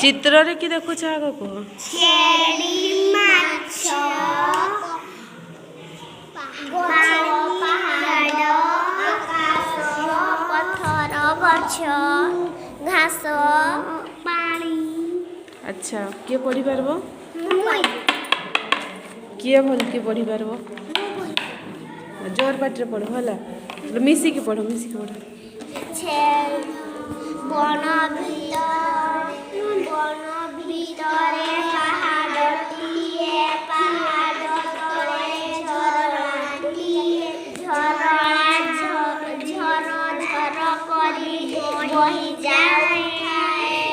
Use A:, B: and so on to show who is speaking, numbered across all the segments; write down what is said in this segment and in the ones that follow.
A: ଚିତ୍ରରେ କି ଦେଖୁଛ, ଆଗ କୁହ।
B: ଛେଳି, ମାଛ, ଗଛ, ପାହାଡ଼, ଆକାଶ, ପଥର, ଗଛ, ଘାସ, ପାଣି।
A: ଆଚ୍ଛା, କିଏ ପଢ଼ିପାରିବ? କିଏ ଭଲକି ପଢ଼ିପାରିବ? ଜୋର ପାଟିରେ ପଢ଼। ହେଲା, ମିଶିକି ପଢ଼, ମିଶିକି ପଢ଼।
B: ଛେଳି ବନ ଭିତରେ ପାହାଡ଼ଟିଏ। ପାହାଡ଼ ତଳେ ଝରଣାଟିଏ। ଝରଣା ଝର ଝର କରି ବହି ଯାଉଥାଏ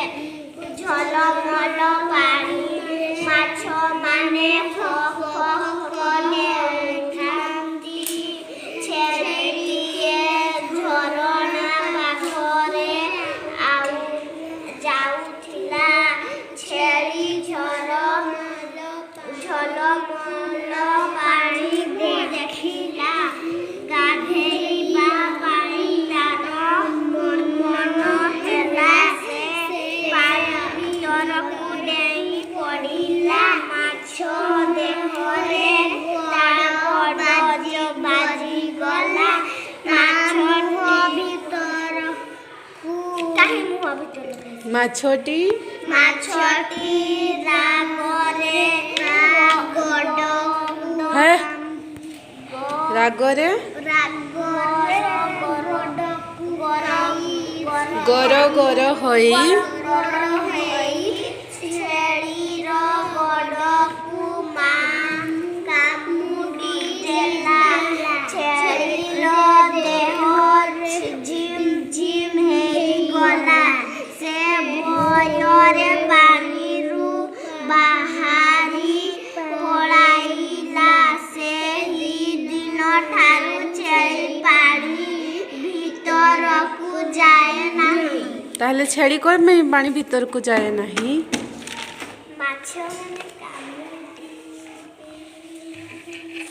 B: ଝଲମଲ ପାଣି। ମାଛମାନେ ଖ ଖ ଡେଉଁଥାନ୍ତି। ଛେଳିଟିଏ ଝରଣା ପାଖରେ ଆଉ ଯାଉଥିଲା। ଛେଳି ଝଲମଲ ପାଣି ଦେଖିଲା। ଗାଧେଇବା ପାଇଁ ତାର ମନ ହେଲା। ସେ ପାଣି ଭିତରକୁ ଡେଇଁ ପଡ଼ିଲା। ମାଛ ଦେହରେ ତା ଗୋଡ଼ ବାଜିଗଲା। ମାଛଟି ଭିତରକୁ କାହିଁ ମୁହଁ ଭିତରକୁ
A: ମାଛଟି
B: ମାଛଟି ରାଗରେ ଗୋଡ଼
A: ହେ, ରାଗରେ
B: ରାଗରେ ଗୋଡ଼କୁ
A: ଗର ଗର ହୋଇ
B: ଗର ହେଇ ଛେଳିର ଗୋଡ଼କୁ ମା କାମୁଡ଼ି ଦେଲା। ଛେଳିର ଦେହ ଝିମ୍ ଝିମ୍ ହେଇଗଲା। ସେ ଭୟରେ ପାଣିରୁ ବାହାରି ପଳାଇଲା। ସେହି ଦିନଠାରୁ ଛେଳି ପାଣି ଭିତରକୁ ଯାଏ ନାହିଁ।
A: ତାହେଲେ ଛେଳି କ'ଣ ପାଇଁ ପାଣି ଭିତରକୁ ଯାଏ ନାହିଁ?
B: ମାଛ ମାନେ କାମୁଡ଼ି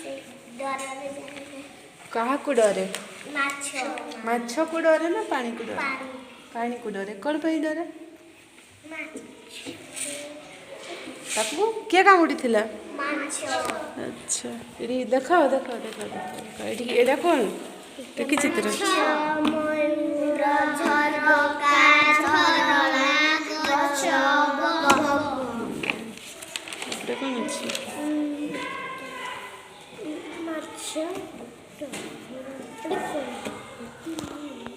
B: ସେ ଡରରେ ଯାଏ ନାହିଁ।
A: କାହାକୁ ଡରେ?
B: ମାଛ।
A: ମାଛକୁ ଡରେ ନା ପାଣିକୁ ଡରେ?
B: ପାଣି।
A: ପାଣିକୁ ଡରେ। କ'ଣ ପାଇଁ ଡରେ?
B: ମାଛ।
A: ତାକୁ କିଏ କାମୁଡ଼ିଥିଲା?
B: ମାଛ।
A: ଆଚ୍ଛା, ଏଠି ଦେଖାଅ, ଦେଖାଅ, ଦେଖାଅ, ଦେଖାଅ। ଏଠି ଏଇଟା କ'ଣ ଦେଖି ଚିତ୍ର?
B: ମାଛ।